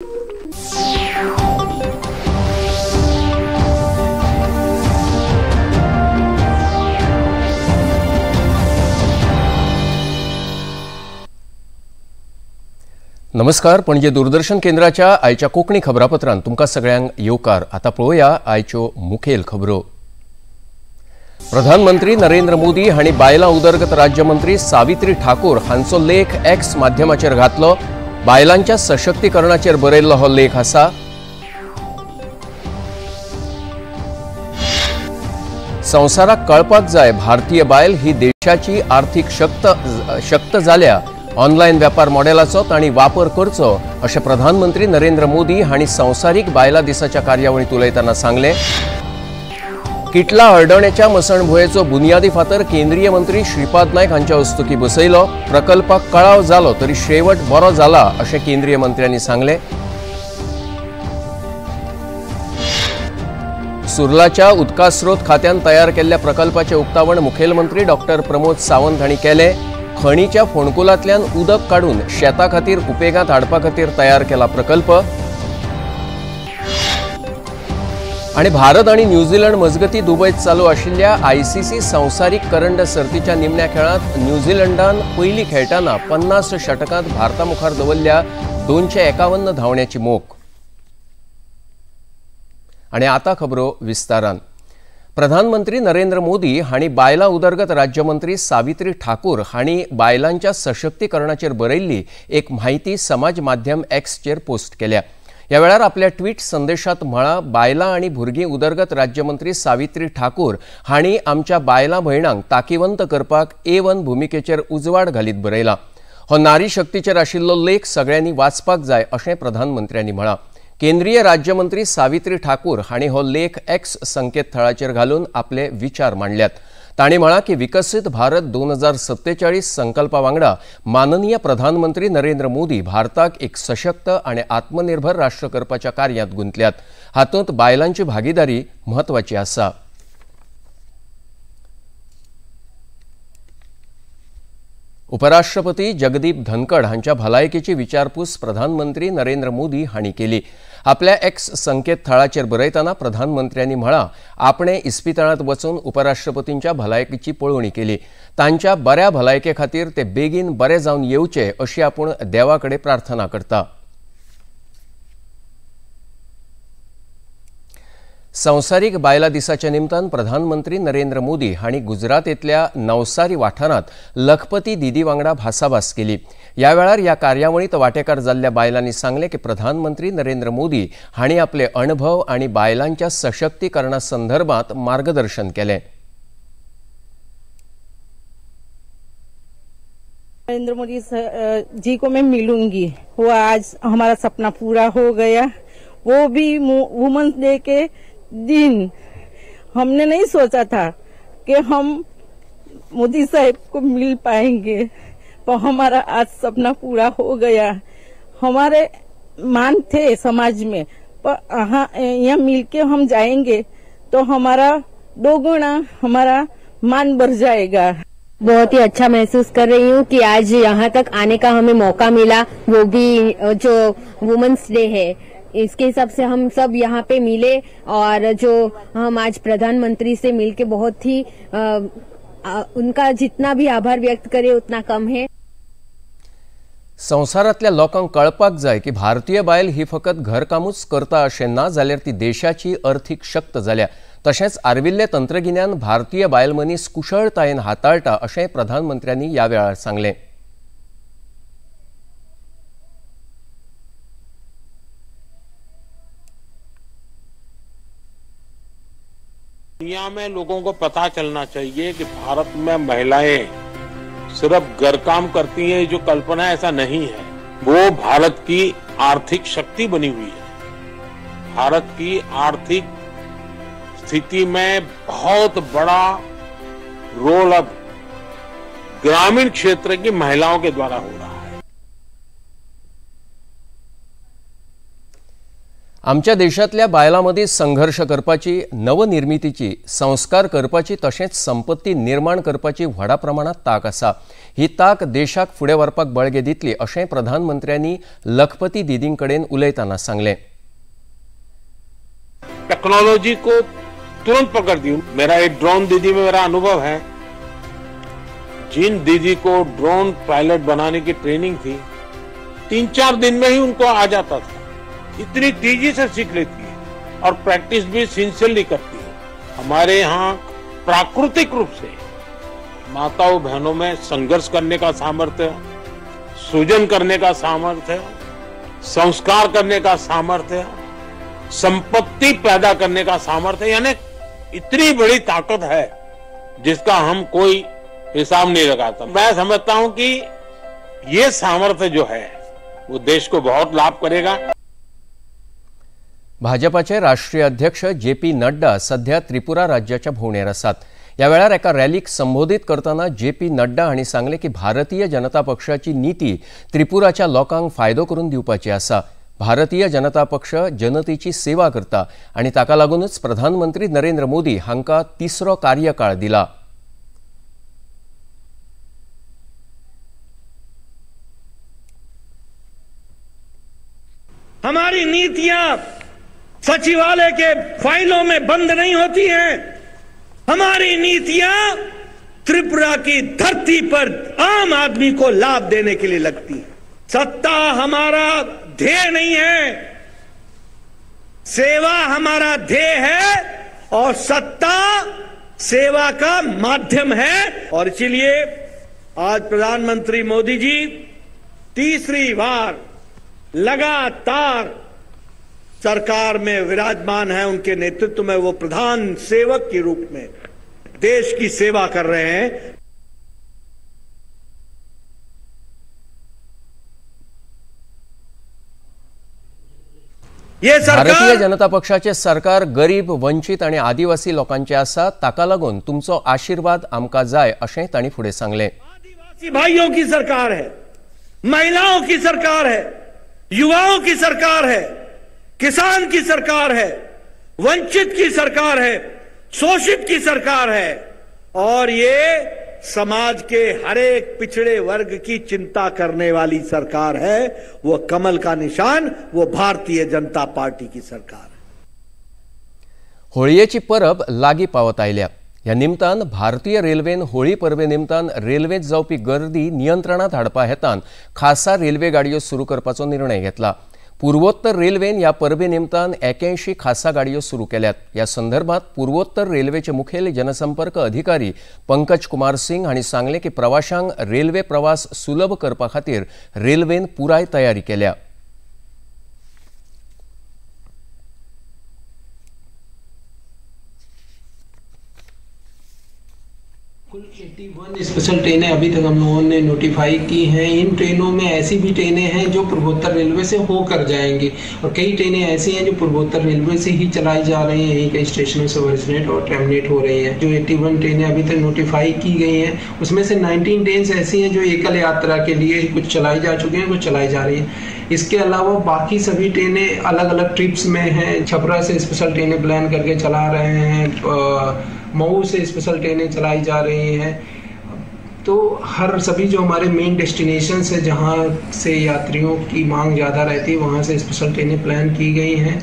नमस्कार, पणजे दूरदर्शन केंद्राच्या आयच्या कोंकणी खबरापत्रांत तुमकां सगळ्यांक येवकार। आतां पळोवया आयच्यो मुखेल खबरो। प्रधानमंत्री नरेंद्र मोदी हांणी बायलां उदरगत राज्यमंत्री सावित्री ठाकूर हांचो लेख एक्स माध्यमाचेर घातलो। बायलांच्या सशक्तीकरणाचेर बरयल्लो हो लेख आसा। संवसाराक कळपाक जाय भारतीय बायल ही देशाची आर्थिक शक्त जाल्या। ऑनलायन व्यापार मॉडेलाचो तांणी वापर करचो अशें प्रधानमंत्री नरेंद्र मोदी हांणी संवसारीक बायलां दिसाच्या कार्यावळींत उलयतना सांगलें। किटला हळदोण्याच्या मसणभुंयेचो बुनियादी फातर केंद्रीय मंत्री श्रीपाद नायक हांच्या हस्तुकीं बसयलो। प्रकल्पाक कळाव जालो तरी शेवट बरो जाला अशें केंद्रीय मंत्र्यांनी सांगलें। सुर्लाच्या उदकास्रोत खात्यान तयार केल्ल्या प्रकल्पाचें उक्तावण मुखेलमंत्री डॉक्टर प्रमोद सावंत हांणी केलें। खणीच्या फोंडकुलांतल्यान उदक काडून शेता खातीर उपेगांत हाडपा खातीर तयार केला प्रकल्प। आनी भारत आनी न्यूझीलंड मजगती दुबयत चालू आशिल्ल्या आयसीसी संवसारीक करंड सर्तीच्या निमण्या खेळांत न्यूझीलंडान पयली खेळटना 50 षटकांत भारता मुखार दवरल्या 251 धांवण्याची मोख। आनी आतां खबरो विस्तारान। प्रधानमंत्री नरेंद्र मोदी हांणी बायलां उदरगत राज्यमंत्री सावित्री ठाकूर हांणी बायलांच्या सशक्तीकरणाचेर बरयल्ली एक म्हायती समाज माध्यम एक्सचेर पोस्ट केल्या। ह्या वेळार आपल्या ट्वीट संदेशात म्हळां, बायलां आनी भुरगीं उदरगत राज्यमंत्री सावित्री ठाकूर हांणी आमच्या बायलां भयणांक ताकीवंत करपाक A1 भुमिकेचेर उजवाड घालीत बरयला। हो नारी शक्तीचेर आशिल्लो लेख सगळ्यांनी वाचपाक जाय अशें प्रधानमंत्र्यांनी म्हळां। केंद्रीय राज्यमंत्री सावित्री ठाकूर हांणी हो लेख एक्स संकेतथळाचेर घालून आपले विचार मांडल्यात। तांणी म्हळां की विकसीत भारत 2047 संकल्पा वांगडा माननीय प्रधानमंत्री नरेंद्र मोदी भारताक एक सशक्त आनी आत्मनिर्भर राष्ट्र करपाच्या कार्यांत गुंतल्यात। हातूंत बायलांची भागीदारी म्हत्वाची आसा। उपराष्ट्रपती जगदीप धनखड हांच्या भलायकेची विचारपूस प्रधानमंत्री नरेंद्र मोदी हांणी केली। आपल्या एक्स संकेतथळाचेर बरयतना प्रधानमंत्र्यांनी म्हळां, आपणे इस्पितळांत वचून उपराष्ट्रपतींच्या भलायकेची पळोवणी केली। तांच्या बऱ्या भलायके खातीर ते बेगीन बरे जावन येवचे अशी आपूण देवा कडेन प्रार्थना करता। संवसारीक बायलां दिसाच्या निमतान प्रधानमंत्री नरेंद्र मोदी हांणी गुजरातेंतल्या नवसारी वाठारांत लखपती दिदी वांगडा भासाभास केली। ह्या वेळार ह्या कार्यावळींत वांटेकार जाल्ल्या बायलांनी सांगलें की प्रधानमंत्री नरेंद्र मोदी हांणी आपले अणभव आनी बायलांच्या सशक्तीकरणा संदर्भात मार्गदर्शन केलें। नरेंद्र मोदी जी को मैं मिलूंगी, वो आज हमारा सपना पूरा हो गया। वो भी वुमेन्स डे के दिन हमने नहीं सोचा था कि हम मोदी साहब को मिल पाएंगे, पर हमारा आज सपना पूरा हो गया। हमारे मान थे समाज में, पर यहाँ मिलके हम जाएंगे तो हमारा दोगुना हमारा मान बढ़ जाएगा। बहुत ही अच्छा महसूस कर रही हूँ कि आज यहाँ तक आने का हमें मौका मिला, वो भी जो वुमेन्स डे है इसके हिसाब से हम सब यहाँ पे मिले और जो हम आज प्रधानमंत्री से मिलके बहुत ही उनका जितना भी आभार व्यक्त करे उतना कम है। संवसारांतल्या लोकांक कळपाक जाय की भारतीय बायल ही फकत घरकामूच करता अशें ना जाल्यार ती देशाची अर्थीक शक्त जाल्या। तशेंच आर्विल्लें तंत्रगिन्यान भारतीय बायल मनीस कुशळतायेन हाताळटा अशें प्रधानमंत्र्यांनी ह्या वेळार सांगलें। दुनिया में लोगों को पता चलना चाहिए कि भारत में महिलाएं सिर्फ घर काम करती हैं, जो कल्पना है ऐसा नहीं है। वो भारत की आर्थिक शक्ति बनी हुई है। भारत की आर्थिक स्थिति में बहुत बड़ा रोल अब ग्रामीण क्षेत्र की महिलाओं के द्वारा हो रहा है। आमच्या देशांतल्या बायलां मदीं संघर्श करपाची, नवनिर्मितीची, संस्कार करपाची तशेंच संपत्ती निर्माण करपाची व्हडा प्रमाणात ताक आसा. ही ताक देशाक फुडें व्हरपाक बळगें दितली अशें प्रधानमंत्र्यांनी लखपती दीदीं कडेन उलयतना सांगलें. टेक्नोलॉजी को तुरंत पकड़ दी. मेरा एक ड्रोन दीदी में मेरा अनुभव है. जिन दीदी को ड्रोन पायलट बनाने की ट्रेनिंग थी, 3-4 दिन में ही उनको आ जाता था. इतनी तेजी से सीख लेती है और प्रैक्टिस भी सिंसियरली करती है. हमारे यहाँ प्राकृतिक रूप से माताओं बहनों में संघर्ष करने का सामर्थ्य, सृजन करने का सामर्थ्य, संस्कार करने का सामर्थ्य, संपत्ति पैदा करने का सामर्थ्य, यानी इतनी बड़ी ताकत है जिसका हम कोई हिसाब नहीं लगाता. मैं समझता हूं कि ये सामर्थ्य जो है वो देश को बहुत लाभ करेगा. भाजपाचे राष्ट्रीय अध्यक्ष जे पी नड्डा सध्या त्रिपुरा राज्याच्या भोंवडेर आसात. ह्या वेळार एका रॅलीक संबोधित करतना जे पी नड्डा हांणी सांगलें की भारतीय जनता पक्षाची नीती त्रिपुराच्या लोकांक फायदो करून दिवपाची आसा. भारतीय जनता पक्ष जनतेची सेवा करता आनी ताका लागूनच प्रधानमंत्री नरेंद्र मोदी हांकां तिसरो कार्यकाळ दिला. हमारी नीतियां सचिवालय के फाइलों में बंद नहीं होती हैं. हमारी नीतियां त्रिपुरा की धरती पर आम आदमी को लाभ देने के लिए लगती हैं. सत्ता हमारा ध्येय नहीं है, सेवा हमारा ध्येय है और सत्ता सेवा का माध्यम है. और इसीलिए आज प्रधानमंत्री मोदी जी तीसरी बार लगातार सरकार में विराजमान है. उनके नेतृत्व में वो प्रधान सेवक के रूप में देश की सेवा कर रहे हैं. ये सरकार भारतीय जनता पक्षाचे सरकार गरीब, वंचित आणि आदिवासी लोकांचे आसा, ताका लागून तुमचो आशीर्वाद आमकां जाय अशें तांणी फुडें सांगलें. आदिवासी भाइयों की सरकार है, महिलाओं की सरकार है, युवाओं की सरकार है, किसान की सरकार है, वंचित की सरकार है, शोषित की सरकार है और ये समाज के हर एक पिछड़े वर्ग की चिंता करने वाली सरकार है. वो कमल का निशान, वो भारतीय जनता पार्टी की सरकार है. होळयेची परब लागी पावत आयल्या. ह्या निमतान भारतीय रेल्वेन होळी परबे निमतान रेल्वेत जावपी गर्दी नियंत्रणात हाडपा हेतान खासा रेल्वे गाडयो सुरू करपाचो निर्णय घेतला. पूर्वोत्तर रेल्वेन ह्या परबे निमतान 81 खासा गाडयो सुरू केल्यात. ह्या संदर्भात पूर्वोत्तर रेल्वेचे मुखेल जनसंपर्क अधिकारी पंकज कुमार सिंग हांणी सांगलें की प्रवाशांक रेल्वे प्रवास सुलभ करपा खातीर रेल्वेन पुराय तयारी केल्या. कुल 81 स्पेशल ट्रेनें अभी तक हम लोगों ने नोटिफाई की हैं. इन ट्रेनों में ऐसी भी ट्रेनें हैं जो पूर्वोत्तर रेलवे से होकर जाएंगी और कई ट्रेनें ऐसी हैं जो पूर्वोत्तर रेलवे से ही चलाई जा रही हैं, यहीं कई स्टेशनों से ओरिजिनेट और टर्मिनेट हो रही हैं. जो 81 ट्रेनें अभी तक नोटिफाई की गई हैं उसमें से 19 ट्रेन ऐसी हैं जो एकल यात्रा के लिए कुछ चलाई जा चुकी हैं, कुछ चलाई जा रही हैं. इसके अलावा बाकी सभी ट्रेनें अलग अलग ट्रिप्स में हैं. छपरा से स्पेशल ट्रेनें प्लान करके चला रहे हैं, मऊ से स्पेशल ट्रेनें चलाई जा रही हैं. तो हर सभी जो हमारे मेन डेस्टिनेशंस है जहां से यात्रियों की मांग ज़्यादा रहती है वहां से स्पेशल ट्रेनें प्लान की गई हैं.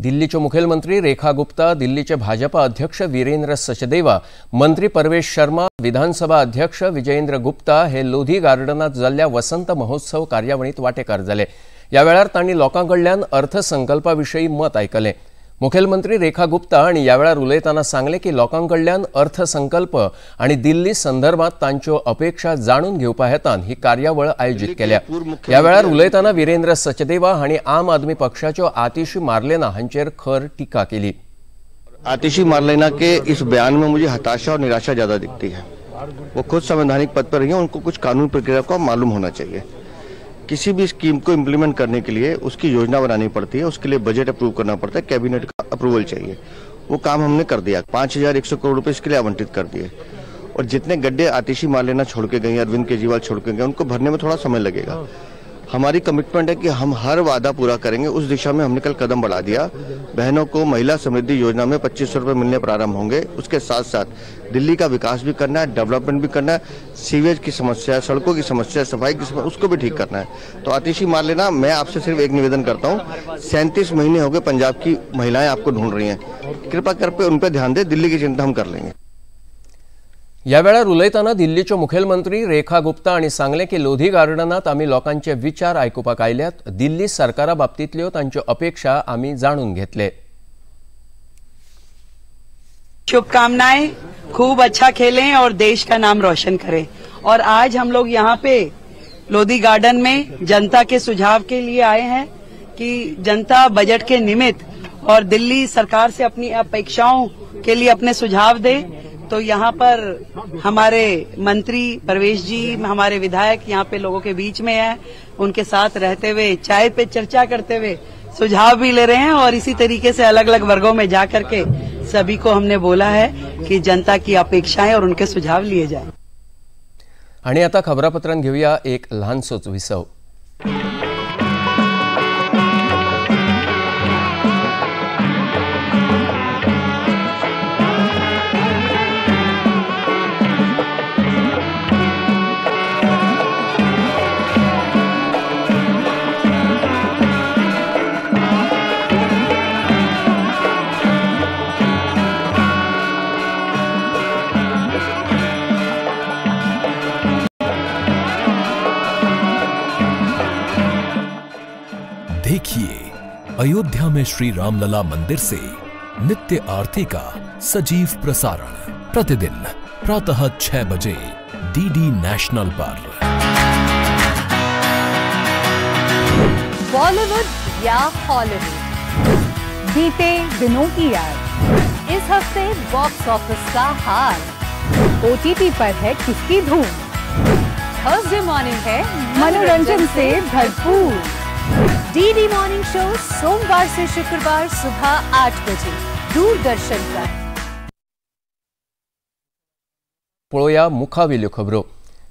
दिल्लीचे मुख्यमंत्री रेखा गुप्ता, दिल्लीचे भाजपा अध्यक्ष वीरेंद्र सचदेवा, मंत्री परवेश शर्मा, विधानसभा अध्यक्ष विजयेंद्र गुप्ता हे लोधी गार्डनात जाल्ल्या वसंत महोत्सव कार्यावळींत वांटेकार जाले. ह्या वेळार तांणी लोकां कडल्यान अर्थसंकल्पा विशीं मत आयकलें. मुखेलमंत्री रेखा गुप्ता हांणी ह्या वेळार उलयतना सांगलें की लोकां कडल्यान अर्थसंकल्प आनी दिल्ली संदर्भात तांच्यो अपेक्षा जाणून घेवपा हेतान ही कार्यावळ आयोजीत केल्या. ह्या वेळार उलयतना वीरेंद्र सचदेवा हांणी आम आदमी पक्षाच्यो आतिशी मार्लेना हांचेर खर टीका केली. आतिशी मार्लेना के इस बयान में मुझे हताशा और निराशा ज्यादा दिखती है. वो खुद संवैधानिक पद पर रही है, उनको कुछ कानून प्रक्रिया को मालूम होना चाहिए. किसी भी स्कीम को इम्प्लीमेंट करने के लिए उसकी योजना बनानी पड़ती है, उसके लिए बजट अप्रूव करना पड़ता है, कैबिनेट का अप्रूवल चाहिए. वो काम हमने कर दिया. 5,100 करोड़ रुपए इसके लिए आवंटित कर दिए और जितने गड्ढे आतिशी मार्लेना छोड़ के गई, अरविंद केजरीवाल छोड़ के गए, उनको भरने में थोड़ा समय लगेगा. हमारी कमिटमेंट है कि हम हर वादा पूरा करेंगे, उस दिशा में हमने कल कदम बढ़ा दिया। बहनों को महिला समृद्धि योजना में 2500 रुपये मिलने प्रारंभ होंगे। उसके साथ साथ दिल्ली का विकास भी करना है, डेवलपमेंट भी करना है, सीवेज की समस्या, सड़कों की समस्या, सफाई की समस्या, उसको भी ठीक करना है। तो आतिशी मारलेना, मैं आपसे सिर्फ एक निवेदन करता हूँ, 37 महीने हो गए पंजाब की महिलाएं आपको ढूंढ रही हैं, कृपा करके उन पर ध्यान दें, दिल्ली की चिंता हम कर लेंगे। ह्या वेळार उलयतना दिल्लीच्यो मुखेलमंत्री रेखा गुप्ता हांणी सांगलें की लोधी गार्डनांत आमी लोकांचे विचार आयकुपाक आयल्यात। दिल्ली सरकारा बाबतींतल्यो तांच्यो अपेक्षा आमी जाणून घेतले। शुभकामनाएं, खूब अच्छा खेलें और देश का नाम रोशन करें। और आज हम लोग यहाँ पे लोधी गार्डन में जनता के सुझाव के लिए आए हैं कि जनता बजट के निमित्त और दिल्ली सरकार से अपनी अपेक्षाओं के लिए अपने सुझाव दे। तो यहाँ पर हमारे मंत्री प्रवेश जी, हमारे विधायक यहाँ पे लोगों के बीच में हैं, उनके साथ रहते हुए चाय पे चर्चा करते हुए सुझाव भी ले रहे हैं। और इसी तरीके से अलग अलग वर्गों में जा करके सभी को हमने बोला है कि जनता की अपेक्षाएं और उनके सुझाव लिए जाए। आणि आता खबरापत्रांत घेऊया एक ल्हानसोच विसव। देखिए अयोध्या में श्री रामलला मंदिर से नित्य आरती का सजीव प्रसारण प्रतिदिन प्रातः 6 बजे डीडी नेशनल पर। बॉलीवुड या हॉलीवुड, बीते दिनों की याद, इस हफ्ते बॉक्स ऑफिस का हाल, ओटीटी पर है किसकी धूम, थर्सडे मॉर्निंग है मनोरंजन से भरपूर। डीडी मॉर्निंग शो सोमवार से शुक्रवार सुबह 8 बजे दूरदर्शन पर। पळोवया मुखावेल्यो खबरो।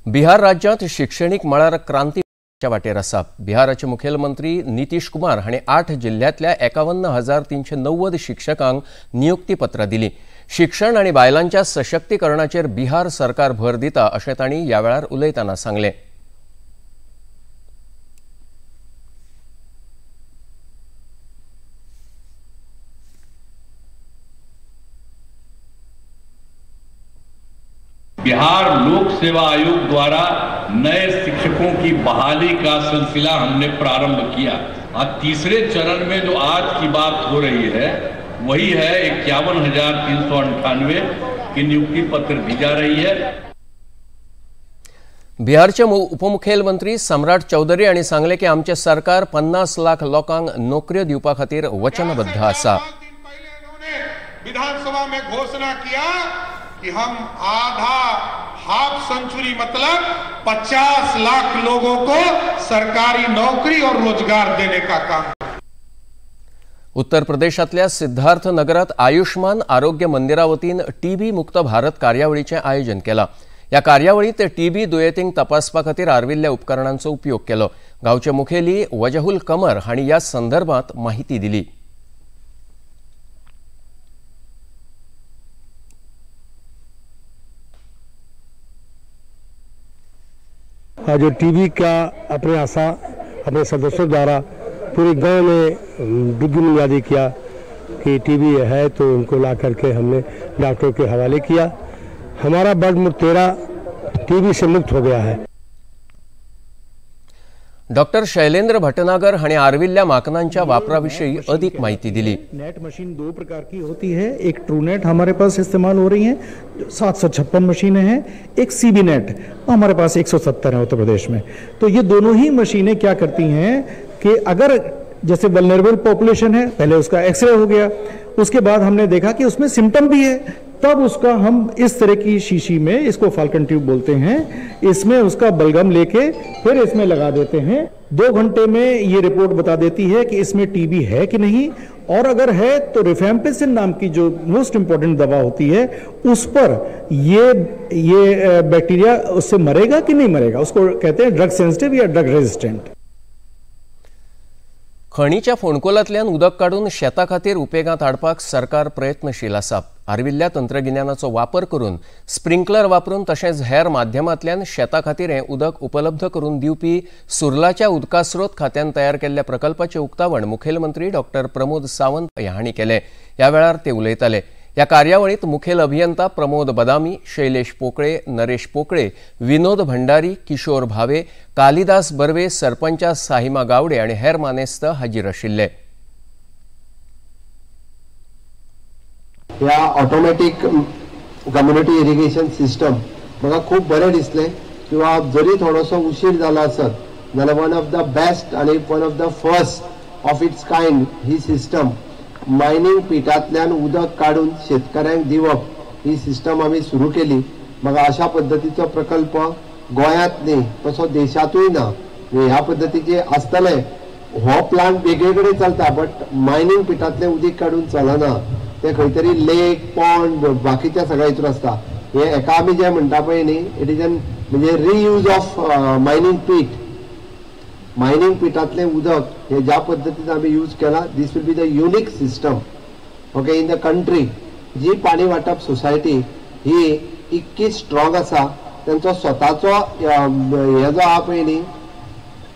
बिहार राज्यांत शिक्षणीक मळार क्रांती वाटेर आसा। बिहाराचे मुखेलमंत्री नितीश कुमार हांणी 8 जिल्ल्यांतल्या 51,390 शिक्षकांक नियुक्तीपत्रां दिलीं। शिक्षण आनी बायलांच्या सशक्तीकरणाचेर बिहार सरकार भर दिता अशें तांणी ह्या वेळार उलयतना सांगलें। बिहार लोक सेवा आयोग द्वारा नए शिक्षकों की बहाली का सिलसिला हमने प्रारंभ किया। और तीसरे चरण में जो आज की बात हो रही है वही है 51,398 की नियुक्ति पत्र दी जा रही है। बिहारचे उपमुखेलमंत्री सम्राट चौधरी हांणी सांगलें की आमचें सरकार 50 लाख लोकांक नोकऱ्यो दिवपा खातीर वचनबद्ध आसा। विधानसभा में घोषणा किया कि हम आधा हाफ सेंचुरी मतलब 50 लाख लोगों को सरकारी नौकरी और रोजगार देने का काम। उत्तर प्रदेशातल्या सिद्धार्थ नगरात आयुष्मान आरोग्य मंदिरा वतीन टीबी मुक्त भारत कार्यावळीचें आयोजन केलां। ह्या कार्यावळींत टीबी दुयेंतींक तपासपा खातीर आर्विल्ल्या उपकरणांचो उपयोग केलो। गांवचे मुखेली वजहुल कमर हांणी ह्या संदर्भात माहिती दिली। जो टीबी का अपने आशा अपने सदस्यों द्वारा पूरे गांव में विघ्न बुनियादी किया कि टीबी है तो उनको ला करके हमने डॉक्टरों के हवाले किया। हमारा वार्ड नंबर 13 टीबी से मुक्त हो गया है। डॉक्टर शैलेंद्र भटनागर हांणी आर्विल्ल्या माकनांच्या वापराविषयी अधिक माहिती दिली। नेट मशीन 2 प्रकार की होती है, एक ट्रूनेट हमारे पास इस्तेमाल हो रही है, 756 मशीनें हैं, एक सीबी नेट हमारे पास 170 है उत्तर प्रदेश में। तो ये दोनों ही मशीनें क्या करती हैं कि अगर जैसे वल्नरेबल पॉपुलेशन है, पहले उसका एक्सरे हो गया, उसके बाद हमने देखा कि उसमें सिम्टम भी है, तब उसका हम इस तरह की शीशी में, इसको फाल्कन ट्यूब बोलते हैं, इसमें उसका बलगम लेके फिर इसमें लगा देते हैं। 2 घंटे में ये रिपोर्ट बता देती है कि इसमें टीबी है कि नहीं, और अगर है तो रिफैम्पिसिन नाम की जो मोस्ट इम्पोर्टेंट दवा होती है उस पर ये बैक्टीरिया उससे मरेगा कि नहीं मरेगा, उसको कहते हैं ड्रग सेंसिटिव या ड्रग रेजिस्टेंट। खणीच्या फोंडकुलांतल्यान उदक काडून शेता खातीर उपेगांत हाडपाक सरकार प्रयत्नशील आसा. आर्विल्ल्या तंत्रगिन्यानाचो वापर करून स्प्रिंकलर वापरून तशेंच हेर माध्यमांतल्यान शेता खातीर हें उदक उपलब्ध करून दिवपी सुर्लाच्या उदकास्रोत खात्यान तयार केल्ल्या प्रकल्पाचें उक्तावण मुखेलमंत्री डॉक्टर प्रमोद सावंत हांणी केलें. ह्या वेळार ते उलयताले. ह्या कार्यावळींत मुखेल अभियंता प्रमोद बदामी, शैलेश पोकळे, नरेश पोकळे, विनोद भंडारी, किशोर भावे, कालिदास बर्वे, सरपंचा साहिमा गावडे आनी हेर मानेस्त हाजीर आशिल्ले. ह्या ऑटोमॅटीक कम्युनिटी इरिगेशन सिस्टम म्हाका खूब बरें दिसलें किंवा जरी थोडोसो उशीर जाला आसत जाल्यार वन ऑफ the best आनी one of the first of its kind he system mining पिटांतल्यान उदक काडून शेतकऱ्यांक दिवप ही सिस्टम आमी सुरू केली. म्हाका अशा पद्दतीचो प्रकल्प गोंयांत न्ही तसो देशांतूय ना. ह्या पद्दतीचे आसतले हो प्लांट वेगळे कडेन चलता बट मायनींग पिटांतलें उदीक काडून चलना, ते खंय तरी लेक पॉन्ड बाकीच्या सगळ्या हितून आसता. हे एका आमी जें म्हणटा पळय न्ही it is an म्हणजे reuse of mining pit. Mining पिटांतलें उदक हे ज्या पद्दतीन आमी यूज केला this will be the unique system okay in the country. जी पाणी वांटप सोसायटी ही इतकी स्ट्रॉंग आसा, तेंचो स्वताचो हे जो आहा पळय न्ही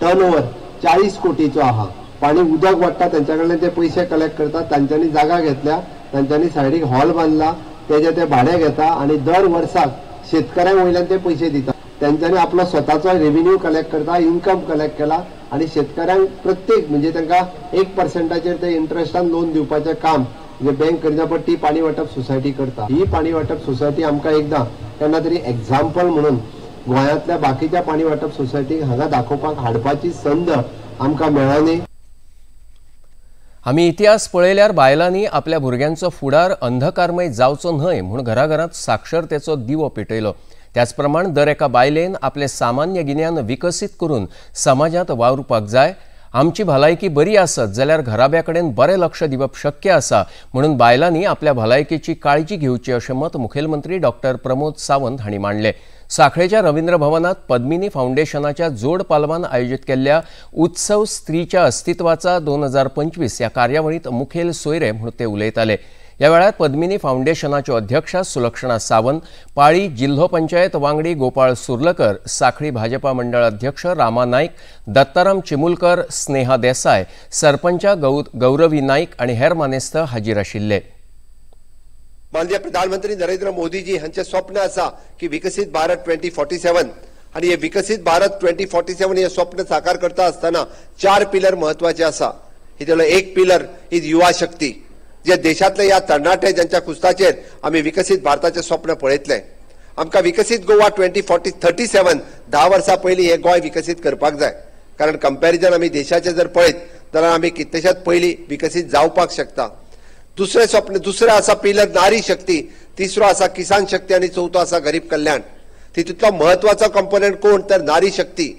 टर्न ओवर 40 कोटीचो आहा. पाणी उदक वाडटा तेंच्या कडल्यान ते पयशे कलेक्ट करतात, तांच्यांनी जागा घेतल्या, तांच्यांनी सायडीक हॉल बांदला, तेजे ते भाडें घेता आनी दर वर्साक शेतकऱ्यां वयल्यान ते पयशे दिता. तेंच्यांनी आपलो स्वताचो रेवेन्यू कलेक्ट करता, इन्कम कलेक्ट केला आनी शेतकऱ्यांक प्रत्येक म्हणजे तांकां 1%चेर ते इंट्रस्टान लोन दिवपाचें काम म्हणजे बँक करिना पण ती पाणी वांटप सोसायटी करता. ही पाणी वांटप सोसायटी आमकां एकदां केन्ना तरी एग्जाम्पल म्हणून गोंयांतल्या बाकीच्या पाणी वांटप सोसायटीक हांगा दाखोवपाक हाडपाची संद आमकां मेळ्ळी. आमी इतिहास पळयल्यार बायलांनी आपल्या भुरग्यांचो फुडार अंधकारमय जावचो न्हय म्हूण घराघरांत साक्षरतेचो दिवो पेटयलो. त्याच प्रमाण दर एका बायलेन आपलें सामान्य गिन्यान विकसीत करून समाजांत वावुरपाक जाय. आमची भलायकी बरी आसत जाल्यार घराब्या कडेन बरें लक्ष दिवप शक्य आसा म्हणून बायलांनी आपल्या भलायकेची काळजी घेवची अशें मत मुखेलमंत्री डॉक्टर प्रमोद सावंत हांणी मांडलें. साखळेच्या रवींद्र भवनात पद्मिनी फाउंडेशनाच्या जोड पालवान आयोजित केल्ल्या उत्सव स्त्रीच्या अस्तित्वाचा 2025 ह्या कार्यावळींत मुखेल सोयरे म्हूण ते उलयताले. ह्या वेळार पद्मिनी फाउंडेशनाच्यो अध्यक्षा सुलक्षणा सावंत, पाळी जिल्हो पंचायत वांगडी गोपाळ सुर्लकर, साखळी भाजपा मंडळ अध्यक्ष रामा नाईक, दत्ताराम चिमुलकर, स्नेहा देसाय, सरपंचा गौरवी नाईक आनी हेर मानेस्त हाजीर आशिल्ले. माननीय प्रधानमंत्री नरेंद्र मोदीजी हांचे स्वप्न आसा की विकसीत भारत 2047 आनी हे विकसीत भारत 2047 हे स्वप्न साकार करता आसतना 4 पिलर महत्वाचे आसा. हितलो एक पिलर is युवा शक्ती, जे देशांतले ह्या तरणाटे ज्यांच्या कुस्ताचेर आमी विकसीत भारताचें स्वप्न पळयतले. आमकां विकसीत गोवा 2037 10 वर्सां पयलीं हें गोंय विकसीत करपाक जाय, कारण कंपॅरिजन आमी देशाचें जर पळयत जाल्यार आमी कितलेशात पयलीं विकसीत जावपाक शकता. दुसरें स्वप्न दुसरें आसा पिलर नारी शक्ती, तिसरो आसा किसान शक्ती आनी चवथो आसा गरीब कल्याण. तितूंतलो महत्वाचो कंपोनंट कोण तर नारी शक्ती.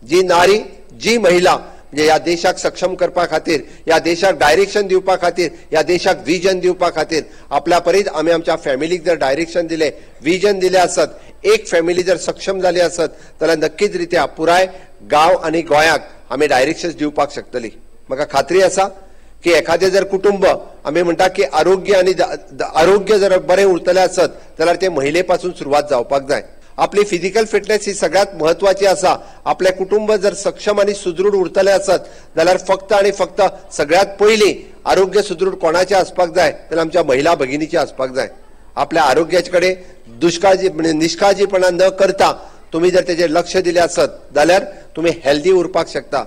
जी नारी जी महिला म्हणजे ह्या देशाक सक्षम करपा खातीर, ह्या देशाक डायरेक्शन दिवपा खातीर, ह्या देशाक विजन दिवपा खातीर आपल्या परीत आमी आमच्या फॅमिलीक जर डायरेक्शन दिलें, विजन दिलें आसत, एक फॅमिली जर सक्षम जाली आसत जाल्यार नक्कीच रित्या पुराय गांव आनी गोंयाक आमी डायरेक्शन दिवपाक शकतली. म्हाका खात्री आसा की एखादें जर कुटुंब आमी म्हणटा की आरोग्य आनी आरोग्य जर बरें उरतलें आसत जाल्यार ते महिले पासून सुरवात जावपाक जाय. आपली फिजिकल फिटनेस ही सगळ्यात महत्वाची आसा. आपलें कुटुंब जर सक्षम आनी सुदृढ उरतलें आसत जाल्यार फक्त आनी फक्त सगळ्यात पयलीं आरोग्य सुदृढ कोणाचें आसपाक जाय जाल्यार आमच्या महिला भगिनीचें आसपाक जाय. आपल्या आरोग्याचे कडेन दुष्काळजी निष्काळजीपणा न करता तुमी जर तेजेर लक्ष दिलें आसत जाल्यार तुमी हेल्दी उरपाक शकता.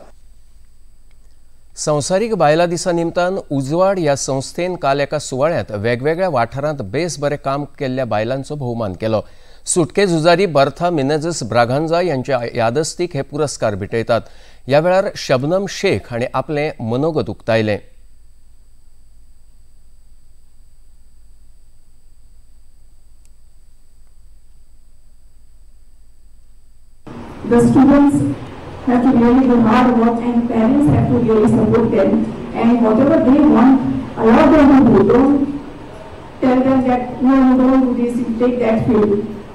संवसारीक बायलां दिसा निमतान उजवाड ह्या संस्थेन काल एका सुवाळ्यांत वेगवेगळ्या वाठारांत बेस बरें काम केल्ल्या बायलांचो भोवमान केलो. सुटके झुजारी बर्था मिनेझस ब्रागांझा यांच्या यादस्तीक हे पुरस्कार भेटयतात. ह्या वेळार शबनम शेख हांणी आपलें मनोगत उक्तायलें. The students have to really do hard work and parents have to really support them, and whatever they want, allow them to do. Don't tell them that no, you don't do this, you take that field,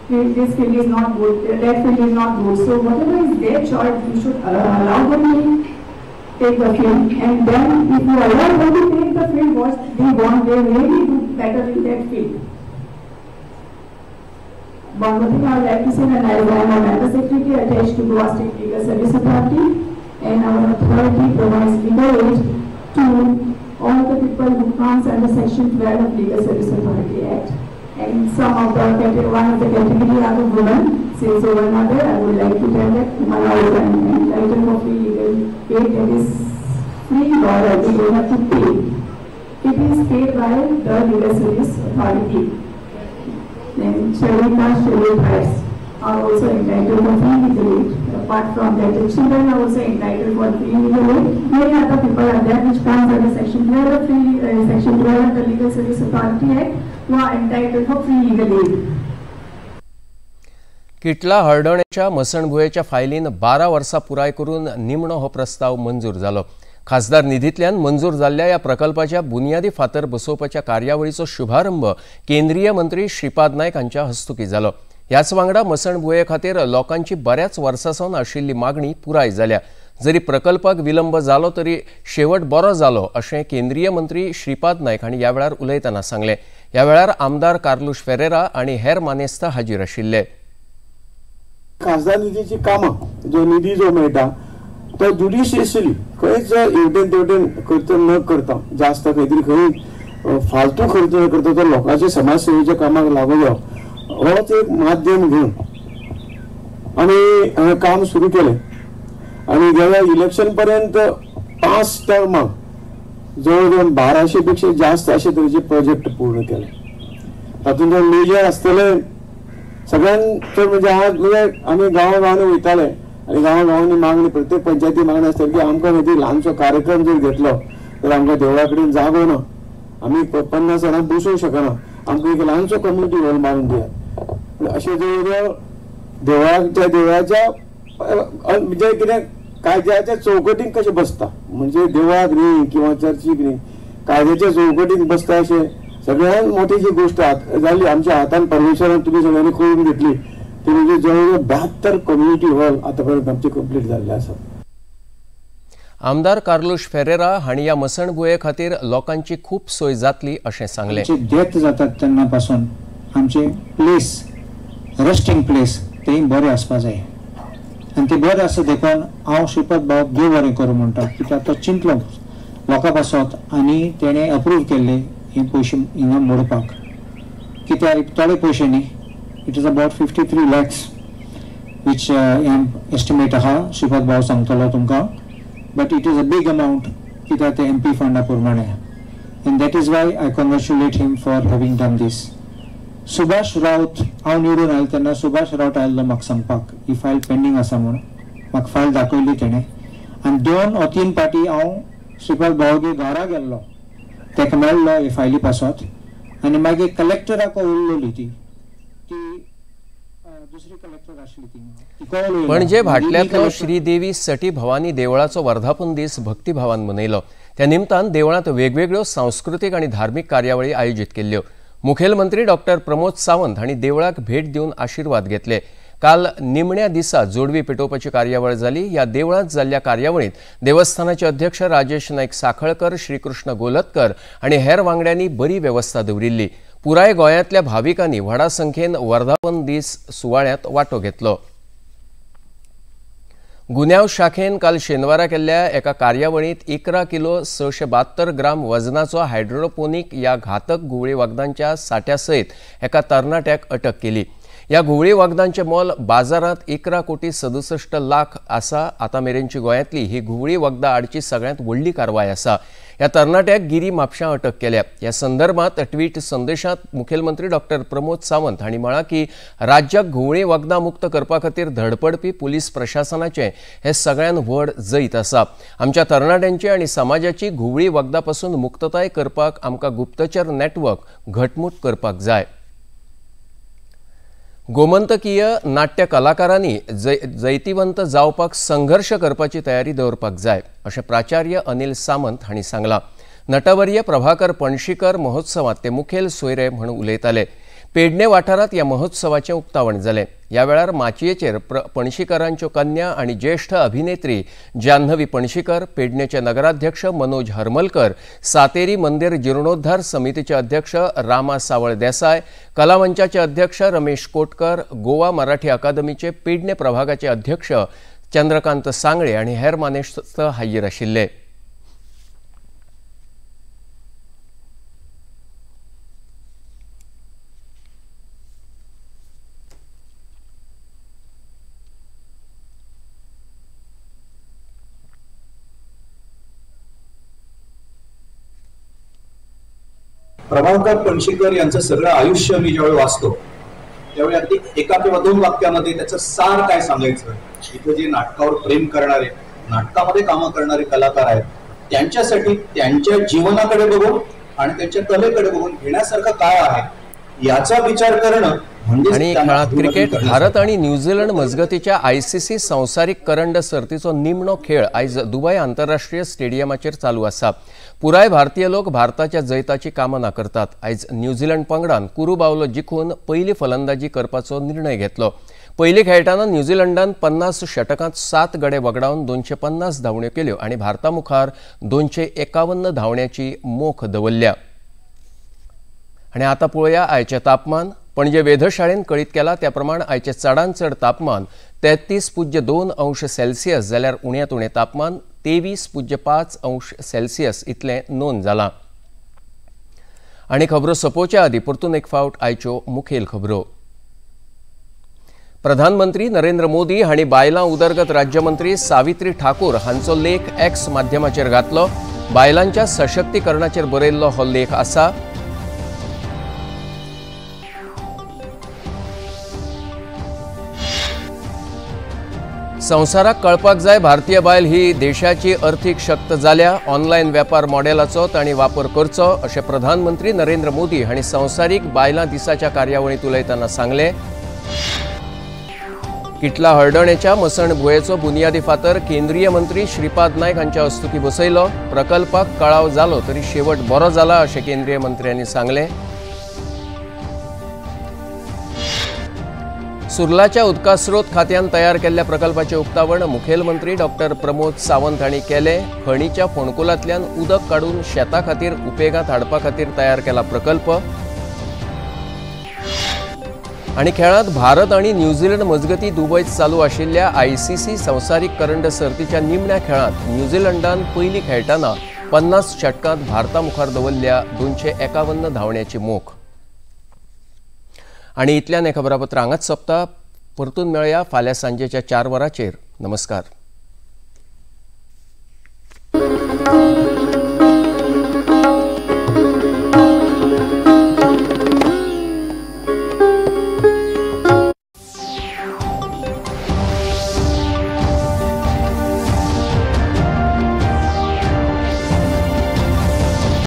this field is not good, that field is not good. So whatever is their choice, you should allow them to take the field, and then if you allow them to take the field what they want, they really do better in that field. One more thing I would like to say that I am a member secretary attached to Goa State Legal Service Authority, and our authority provides legal aid to all the people who comes under Section 12 of Legal Service Authority Act. And some of the one of the category are the women. Since over another, I would like to tell that women are also entitled for free legal aid, that is free lawyer, they don't have to pay. It is paid by the Legal Service Authority. Then scheduled caste, scheduled tribes are also entitled for free legal aid. Apart from that, the children are also entitled for free legal aid. Many other people are there which comes under Section 12 of Section 12 of the Legal Service Authority Act, who are entitled for free legal aid. किटला हळदणेच्या मसणभुयेच्या फायलीन 12 वर्सां पुराय करून निमणो हो प्रस्ताव मंजूर जालो. खासदार निधींतल्यान मंजूर जाल्ल्या ह्या प्रकल्पाच्या बुनियादी फातर बसोवपाच्या कार्यावळीचो शुभारंभ केंद्रीय मंत्री श्रीपाद नायक हांच्या हस्तुकीं जालो. ह्याच वांगडा मसणभुये खातीर लोकांची बऱ्याच वर्सां सावन आशिल्ली मागणी पुराय जाल्या. जरी प्रकल्पाक विलंब जालो तरी शेवट बरो जालो अशें केंद्रीय मंत्री श्रीपाद नायक हांणी ह्या वेळार उलयतना सांगलें. ह्या वेळार आमदार कार्लुश फेरेरा आनी हेर मानेस्त हाजीर आशिल्ले. खासदार निधीची कामां जो निधी जो मेळटा तो ज्युडिशियसली खंयच हेवटेन तेवटेन खर्च न करता, जास्त खंय तरी खंय फालतू खर्च न करता तो लोकांच्या समाजसेवेच्या कामाक लागू जावप होच एक माध्यम घेवन आमी हांवें काम सुरू केलें. आनी गेल्या इलेक्शन पर्यंत 5 टर्माक जवळ जवळ 1200 पेक्षा जास्त अशे तरेचे प्रोजेक्ट पूर्ण केले. तातूंत मेजर आसतले सगळ्यांत चड म्हणजे आज म्हणजे आमी गांवा गांवांनी वयताले आनी गांवा गांवांनी मागणी, प्रत्येक पंचायती मागणी आसताली की आमकां खंय तरी ल्हानसो कार्यक्रम जर घेतलो तर आमकां देवळा कडेन जागो ना, आमी 50 जाणांक बसोवंक शकना, आमकां एक ल्हानसो कम्युनिटी हॉल मारून दियात. अशें जवळ जवळ देवळाच्या देवळाच्या म्हणजे कितें कायद्याच्या चौकटीक कशें बसता, म्हणजे देवळाक न्ही किंवा चर्चीक न्ही, कायद्याच्या चौकटीक बसता अशें सगळ्यात मोठी जी गोष्ट जाली आमच्या हातान परमेश्वरान तुमी सगळ्यांनी करून घेतली ती म्हणजे जवळ जवळ 72 कम्युनिटी हॉल आतापर्यंत आमचे कंप्लीट जाल्ले आसात. आमदार कार्लुश फेरेरा हांणी ह्या मसणभुये खातीर लोकांची खूब सोय जातली अशें सांगलें. डेथ जातात तेन्ना पासून आमचे प्लेस रेस्टिंग प्लेस तेय बरें आसपा जाय आनी ते बरें आसा देखून हांव श्रीपाद बाब देव बरें करूं म्हणटा, कित्याक तो चिंतलो लोकां पासत आनी तेणें अप्रूव केल्ले हे पयशे हिंगा मोडपाक, कित्याक थोडे पयशे न्ही, it is about 53 lakhs which estimate आहा, श्रीपाद भाऊ सांगतलो तुमकां, but it is a big amount कित्याक ते एम पी फंडा प्रमाणे, and that is why I congratulate him for having done this. Subhash Raut हांव निवडून आयलो तेन्ना सुभाष रावत आयिल्लो म्हाका सांगपाक ही फायल पेंडींग आसा म्हूण, म्हाका फायल दाखयली तेणें आनी 2 or 3 पाटी हांव श्रीपाद भावगे घरा गेल्लो, ताका मेळ्ळो हे फायली पासत आनी मागीर कलेक्टराक उरलोली ती दुसरी कलेक्टर आसली ती. पणजे भाटल्यांतलो श्रीदेवी सटी भवानी देवळाचो वर्धापन दीस भक्तिभावान मनयलो. त्या निमतान देवळांत वेगवेगळ्यो सांस्कृतीक आनी धार्मीक कार्यावळी आयोजीत केल्ल्यो. मुखेलमंत्री डॉक्टर प्रमोद सावंत हांणी देवळाक भेट दिवन आशिर्वाद घेतले. काल निमण्या दिसा जोडवी पेटोवपाची कार्यावळ जाली. ह्या देवळांत जाल्ल्या कार्यावळींत देवस्थानाचे अध्यक्ष राजेश नायक साखळकर, श्रीकृष्ण गोलतकर आनी हेर वांगड्यांनी बरी वेवस्था दवरिल्ली. पुराय गोंयांतल्या भाविकांनी व्हडा संख्येन वर्धापन दीस सुवाळ्यांत वांटो घेतलो. गुन्यांव शाखेन काल शेनवारा केल्ल्या एका कार्यावळींत 11 किलो 672 ग्राम वजनाचो हायड्रोपोनिक ह्या घातक घुंवळी वखदांच्या साठ्या सयत एका तरणाट्याक अटक केली. ह्या घुंवळी वखदांचें मोल बाजारांत 11 कोटी 67 लाख आसा. आतां मेरेनची गोंयांतली ही घुंवळी वखदां आडची सगळ्यांत व्हडली कारवाय आसा. ह्या तरणाट्याक गिरी म्हापशां अटक केल्या. ह्या संदर्भात ट्वीट संदेशांत मुखेलमंत्री डॉक्टर प्रमोद सावंत हांणी म्हळां की राज्याक घुंवळी वखदां मुक्त करपा खातीर धडपडपी पुलीस प्रशासनाचें हें सगळ्यांत व्हड जैत आसा. आमच्या तरणाट्यांची आनी समाजाची घुंवळी वखदां पसून मुक्तताय करपाक आमकां गुप्तचर नेटवर्क घटमूट करपाक जाय. गोमंतकीय नाट्य कलाकारांनी जैतिवंत जावपाक संघर्ष करपाची तयारी दवरपाक जाय अशें प्राचार्य अनिल सामंत हांणी सांगलां. नटवर्य प्रभाकर पणशीकर महोत्सवांत ते मुखेल सोयरे म्हूण उलयताले. पेडणे वाठारांत ह्या महोत्सवाचें उक्तावण जालें. ह्या वेळार माचयेचेर पणशीकरांच्यो कन्या आनी ज्येष्ठ अभिनेत्री जान्हवी पणशीकर, पेडणेचे नगराध्यक्ष मनोज हरमलकर, सातेरी मंदिर जीर्णोद्धार समितीचे अध्यक्ष रामा सावळ देसाय, कलामंचाचे अध्यक्ष रमेश कोटकर, गोवा मराठी अकादमीचे पेडणे प्रभागाचे अध्यक्ष चंद्रकांत सांगळे आनी हेर मानेस्त हाजीर आशिल्ले। प्रभाकर पणशीकर यांचं सगळं आयुष्य मी ज्यावेळी वाचतो त्यावेळी अगदी एका किंवा दोन वाक्यामध्ये त्याचं सार काय सांगायचं, इथे जे नाटकावर प्रेम करणारे, नाटकामध्ये कामं करणारे कलाकार आहेत त्यांच्यासाठी त्यांच्या जीवनाकडे बघून आणि त्यांच्या कलेकडे बघून घेण्यासारखं काय आहे याचा विचार करणं आणि खेळात क्रिकेट भारत आणि न्यूझीलंड मजगतीच्या आयसीसी संवसारीक करंड सर्तीचो निमणो खेळ आयज दुबय आंतरराष्ट्रीय स्टेडियमाचेर चालू आसा। पुराय भारतीय लोक भारताच्या जैताची कामना करतात। आयज न्यूझीलंड पंगडान कुरू बावलो जिखून पयली फलंदाजी करपाचो निर्णय घेतलो। पयली खेळटाना न्यूझीलंडान 50 षटकांत 7 गडे वगडावन 250 धांवण्यो केल्यो आनी भारता मुखार 251 धांवण्याची मोख दवरल्या। आनी आतां पळोवया आयचें तापमान। पणजे वेधशाळेन कळीत केला त्या प्रमाण आयचें चडांत चड तापमान 33.2 अंश सेल्सियस जाल्यार उण्यांत उणें तापमान 23.5 अंश सेल्सियस इतलें नोंद जालां। आनी खबरो सोंपोवच्या आदीं परतून एक फावट आयच्यो मुखेल खबरो। प्रधानमंत्री नरेंद्र मोदी हांणी बायलां उदरगत राज्यमंत्री सावित्री ठाकूर हांचो लेख एक्स माध्यमाचेर घातलो। बायलांच्या सशक्तीकरणाचेर बरयल्लो हो लेख आसा। संवसाराक कळपाक जाय भारतीय बायल ही देशाची अर्थीक शक्त जाल्या, ऑनलायन वेपार मॉडेलाचो तांणी वापर करचो अशें प्रधानमंत्री नरेंद्र मोदी हांणी संवसारीक बायलां दिसाच्या कार्यावळींत उलयतना सांगलें। किटला हळदणेच्या मसण भुंयेचो बुनियादी फातर केंद्रीय मंत्री श्रीपाद नायक हांच्या हस्तुकीं बसयलो। प्रकल्पाक कळाव जालो तरी शेवट बरो जाला अशें केंद्रीय मंत्र्यांनी सांगलें। सुर्लाच्या उदकास्रोत खात्यान तयार केल्ल्या प्रकल्पाचें उक्तावण मुखेलमंत्री डॉक्टर प्रमोद सावंत हांणी केलें। खणीच्या फोंडकुलांतल्यान उदक काडून शेता खातीर उपेगांत हाडपा खातीर तयार केला प्रकल्प। आनी खेळांत भारत आनी न्यूझीलंड मजगतीं दुबयत चालू आशिल्ल्या आयसीसी संवसारीक करंड सर्तीच्या निमण्या खेळांत न्यूझीलंडान पयलीं खेळटना 50 षटकांत भारता मुखार दवरल्या 251 धांवण्याची मोख। आनी इतल्यान हें खबरापत्र हांगाच सोंपता। परतून मेळया फाल्यां सांजेच्या 4 वरांचेर। नमस्कार।